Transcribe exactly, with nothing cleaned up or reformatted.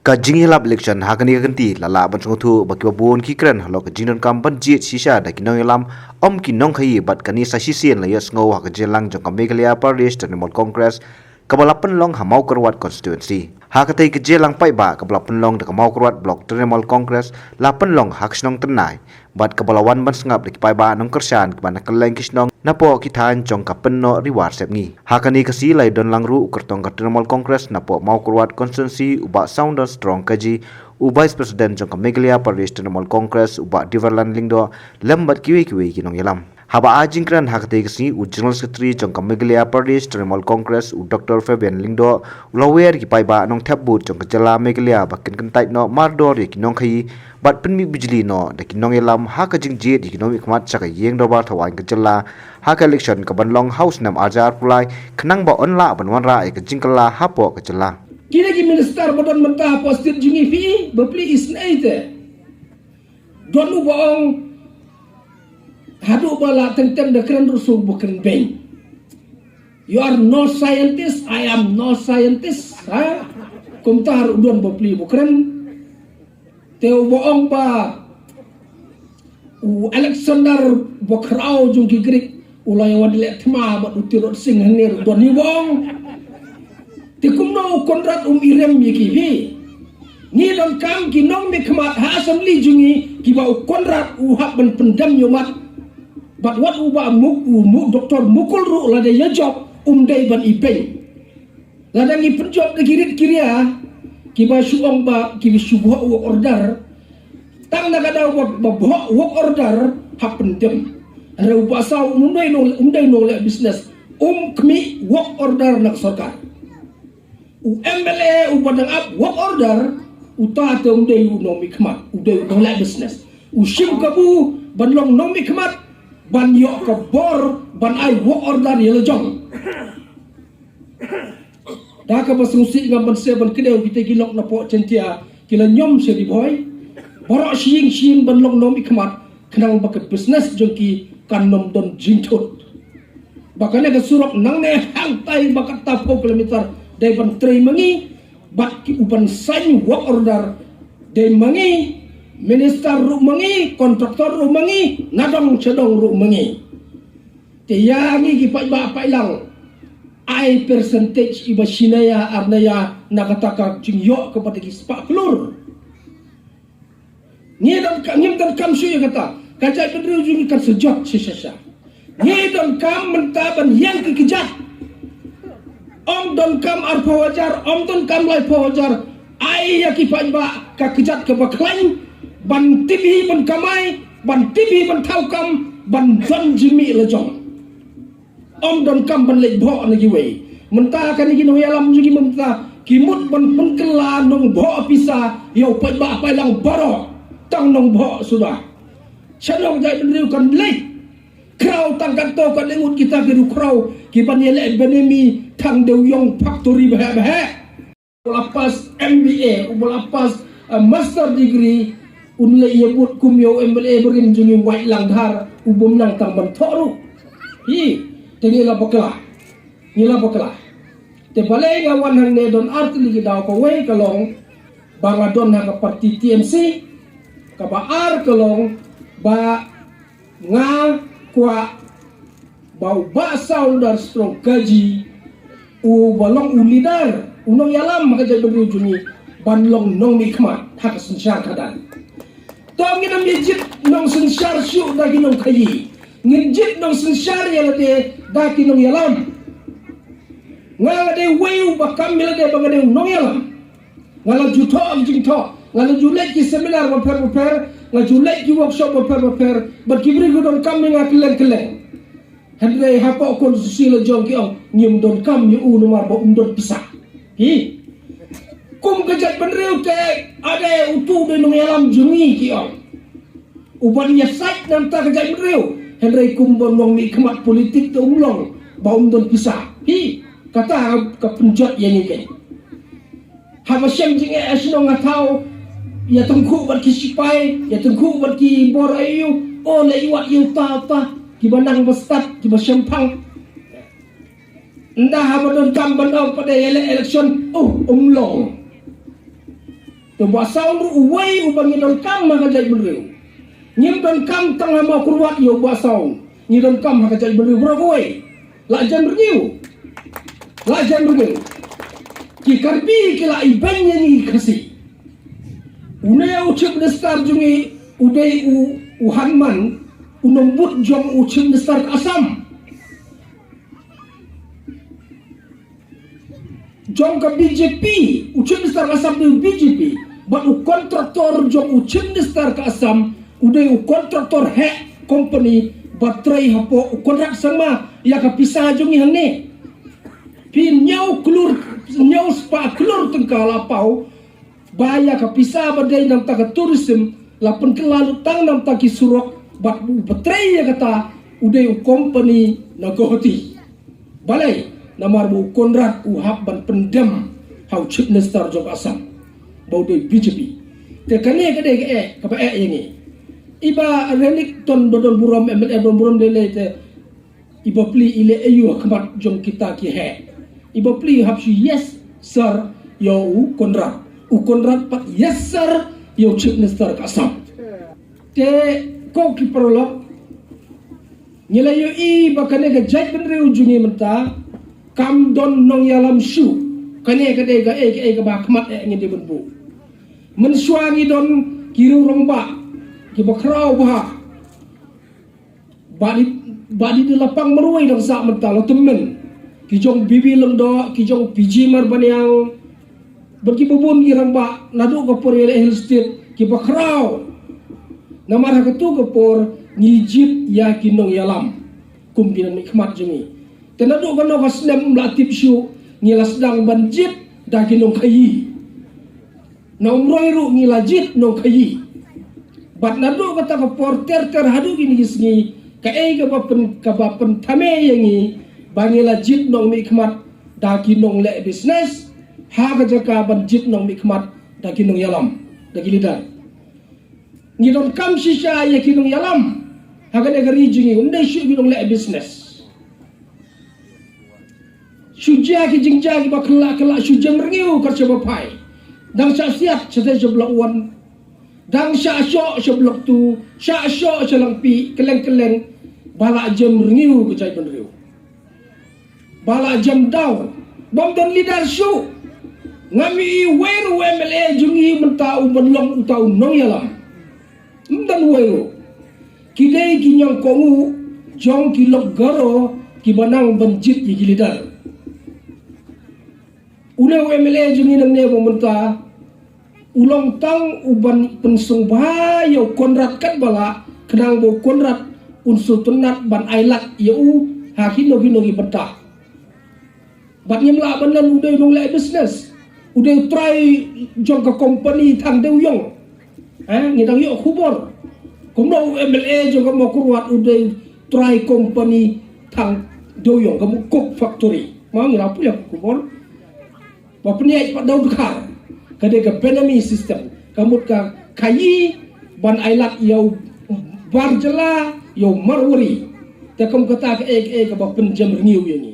Ka jingïalap election ha kane ka kynti la lah ban sngewthuh ba kiba bun ki kren halor ka jingdonkam ban jied shisha da ki nongïalam, ym ki nongkhaïi, bad kane sa shisien la ïohsngew ha ka jingïalang jong ka Meghalaya Pradesh Trinamool Congress kaba la pynlong ha Mawkyrwat constituency. Ha katei ka jingïalang paidbah kaba la pynlong da ka Mawkyrwat Block Trinamool Congress la pynlong ha ka shnong Tynnai, bad kaba la wan ban sngap da ki paidbah nongkyrshan kiba na kylleng ki shnong napoh ki thaiñ jong ka Pynnoh Riwar Sepngi. Ha kane ka sngi la ïadon lang ruh u kyrtong ka Trinamool Congress napoh Mawkyrwat constituency u Bah Saunders Strong Kaji, u Vice President jong ka Meghalaya Pradesh Trinamool Congress u Bah Diverland Lyngdoh, lem bad kiwei kiwei ki nongïalam. Haba ai jingkren ha katei ka sngi, u General Secretary jong ka Meghalaya Pradesh Trinamool Congress u Doctor Fabian Lyngdoh u la wer ïa ki paidbah nongthep vote jong ka jylla Meghalaya ba kin kyntait noh mardor ïa ki nongkhaïi bad pynmih bijli noh da ki nongïalam ha ka jingjied ïa ki nongmihkhmat sha ka ïing dorbar thawaiñ ka jylla ha ka election kaban long ha u snem ar hajar arphew lai, khnang ba yn lah ban wanrah ïa ka jingkylla hapoh ka jylla. Kine ki minister ba don mynta hapoh state jong ngi, phi i ba plie isynei te. Don uba ong, haduh ba la teng teng da kren ruh shu ba kren beiñ. You are no scientist, I am no scientist, ha? Kumta ruh don ba plie ba kren. Te uba ong ba u Alexander ba khraw jong ki Greek u la ïa wan leh thma bad u Tirot Sing hangne ruh don uba ong. Te kumno u Conrad um irem ïa ki, phi? Ngi donkam ki nongmihkhmat ha assembly jong ngi kiba u Conrad u hap ban pyndem ïa u mat. Bad wat u Bah Muk, u Muk, Doctor Mukul ruh lada ïa jop um dei ban ibeiñ. Lada ngi pynjop da ki rit ki ria kiba shu ong ba kiba shu bhoh work order. Tang na ka daw ba, ba bhoh work order hap pyndem. Hynrei u Bah Saw um dei nong, um dei nongleh business, um khmih work order na ka sorkar. U M L A uba dang ap work order, uta te um dei u nongmihkhmat, u dei u nongleh business. U shim kabu ban long nongmihkhmat, ban ïoh ka bor ban ai work order ïa la jong. Da kaba sngewsih ngam ban seh ban kdew, kita ki lok napoh Jaintia ki la ñiom sha Ri Bhoi. Baroh shi ïing shi ïing ban long nongmihkhmat, khnang ba ka business jong ki kan ym don jingthut. Ba kane ka surok nangne hangtai ba kata phew kilometer dei ban trei ma ngi, bad ki u ban sign work order dei ma ngi, minister ruh ma ngi, contractor ruh ma ngi, na dong sha dong ruh ma ngi. Te ïa ngi ki paidbah paidlang, ai percentage iba shi na ïa ar na ïa na kata ka jingïoh kaba da ki spah klur. Ngi donkam, ngim donkam shuh ïa kata. Ka jaitbynriew jong ngi kan sa jot shisha sha. Ngi donkam mynta ban ïeng ki kjat. Ym donkam arphew hajar, ym donkam laiphew hajar. Ai ïa ki paidbah ka kjat kaba khlaiñ ban tip hi ban kamai, ban tip hi ban thaw kam, ban don jingmih la jong. Ym donkam ban leit bhoh na kiwei. Mynta kane ki nongïalam jong ngi mynta ki mut ban pynkylla nongbhoh pisa ïa u paidbah paidlang baroh, tang nongbhoh suda. Sha nong jaitbynriew kan leit. Khraw tang katto katne ngut kita ki ruh khraw kiban ïaleh benemi tang dewïong factory baheh baheh. Uba la pass M B A, uba la pass, uh, master degree, un leh ïa bud kum ïa u M L A barim jong ngi Wahid Langdhar, u bym nang tang ban thoh ruh. Hi, te ngi la bakla. Ngi la bakla. Te balei nga wan hangne don ar tylli ki daw, kawei ka long ba nga don ha ka party T M C, kaba ar ka long ba nga kwah ba u Bah Saunders Strong Kaji, uba long u leader, u nongïalam ha ka jaitbynriew jong ngi, ban long nongmihkhmat ha ka synshar khadar. To ngin ym ïa jied nongsynshar shuh da ki nongkhaïi. Ngin jied nongsynshar ïa lade da ki nongïalam. Nga nga dei uwei uba kam ïa lade ba nga dei u nongïalam. Nga la ju thoh ki jingthoh, nga la ju leit ki seminar bapher bapher, nga ju leit ki workshop bapher bapher, bad ki briew ki donkam ïa nga kylleng kylleng. Hynrei hapoh constituency la jong ki ong ngim donkam ïa u namar ba um don pisa. Hi. Kum ka jaitbynriew te, ade utu u dei nongïalam jong ngi, ki ong. Uban ïasaid na ka bynta ka jaitbynriew. Hynrei kum ba nongmihkhmat politik te um long ba um don pisa. Hi, kata ka pynjot ïa ngi keiñ. Haba shem jingeh ha shnong ha thaw, ïa tyngkhuh bad ki sipai, ïa tyngkhuh bad ki bor aïu, o leh ïa wat ïa uta uta, kiba nang ba stad, kiba shemphang. Ynda haba donkam ban ong pat ïa leh election, oh, um long. Te u Bah Saun ruh uwei uba ngi donkam ha ka jaitbynriew. Ngim donkam tang ha Mawkyrwat ïa u Bah Saun. Ngi donkam ha ka jaitbynriew baroh kawei. La jan rngiew. La jan rngiew. Ki Karbi ki la ibeiñ ïa ngi Khasi. Une u Chief Minister jong ngi u dei u, u Hanuman, u nongbud jong u Chief Minister ka Assam. Jong ka B J P, u Chief Minister Assam dei u B J P, bad u contractor jong u Chief Minister ka Assam, u dei u contractor heh company, ba trei hapoh u Conrad Sangma, ïa ka pisa jong ngi hangne. Phi hynñiew klur, hynñiew spah klur tyngka la paw, ba ïa ka pisa ba dei na bynta ka tourism, la pynkylla lut tang na bynta ki surok, bad u ba trei ïa kata, u dei u company na Guwahati. Balei, namar ba u Conrad u hap ban pyndem ha u Chief Minister jong Assam, ba u dei B J P. Te kane ka dei ka eh, kaba eh ïa ngi. I Bah Renikton ba don burom, M L A don burom dei lei te, i bapli i leh aïu ha khmat jong kita ki heh. I bapli hap shu yes sir ïa u Conrad. U Conrad pat yes sir ïa u Chief Minister ka Assam. Te ko ki paralok, ngi la ïohi ba kane ka jaitbynriew jong ngi mynta kam don nongïalam shuh. Kane ka dei ka eh, ka eh kaba ha khmat eh ngi dei ban buh. Mynshuwa ngi don ki riew rangbah kiba khraw bha. Ba di, ba di, di lapang marwei dang sah mynta la tymmen. Ki jong B B Lyngdoh, ki jong P G Marbaniang. Bad kiba bun ki rangbah naduh ka por ïaleh Hill State kiba khraw. Namar ha katu ka por ngi jied ïa ki nongïalam kum ki nongmihkhmat jong ngi. Te naduh kano ka snem ym lah tip shuh, ngi la sdang ban jied da ki nongkhaïi. Na Umroi ruh ngi la jied nongkhaïi. Bad naduh kata ka por ter ter haduh kine ki sngi, kaei kaba pyn, kaba pynthame ïa ngi ba ngi la jied nongmihkhmat da ki nongleh business, ha ka jaka ban jied nongmihkhmat da ki nongïalam, da ki leader. Ngi donkam shisha ïa ki nongïalam ha kane ka ri jong ngi, ym dei shuh ki nongleh business. Shu jia ki jingjia kiba kylla kylla, shu jem rngiew kat shaba phai. Dang shah siat shatei sha Block One. Dang shah shoh sha Block Two, shah shoh sha Langpih, kylleng kylleng. Ba la jem rngiew ka jaitbynriew. Ba la jem daw. Bym don leader shuh. Ngam ïohi uwei ruh u M L A jong ngi mynta u ban long uta u nongïalam. Ym don uwei ruh. Ki dei ki ñiangkohnguh jong ki lok Garo kiba nang ban jied ïa ki leader. Une u M L A jong ngi nangne ba mynta u long tang u ban pynsngewbha ïa u Conrad katba lah, khnang ba u Conrad un sngewtynnat ban ailad ïa u ha kino kino ki bynta. Bad ngim lah ban ong u dei u nongleh business. U dei u trai jong ka company tang dewïong. Eh, ngi dang ïoh khubor. Kumno u M L A jong ka Mawkyrwat u dei u trai company tang dewïong, ka Mawkyrwat Coke Factory. Ma ngi la pule khubor. Ba pynïaid pat da u dkhar. Ka dei ka Benami system. Ka mut ka khaïi ban ailad ïa u bar jylla, ïa u Marwari. Te kum kata kaei kaei kaba pynjem rngiew ïa ngi.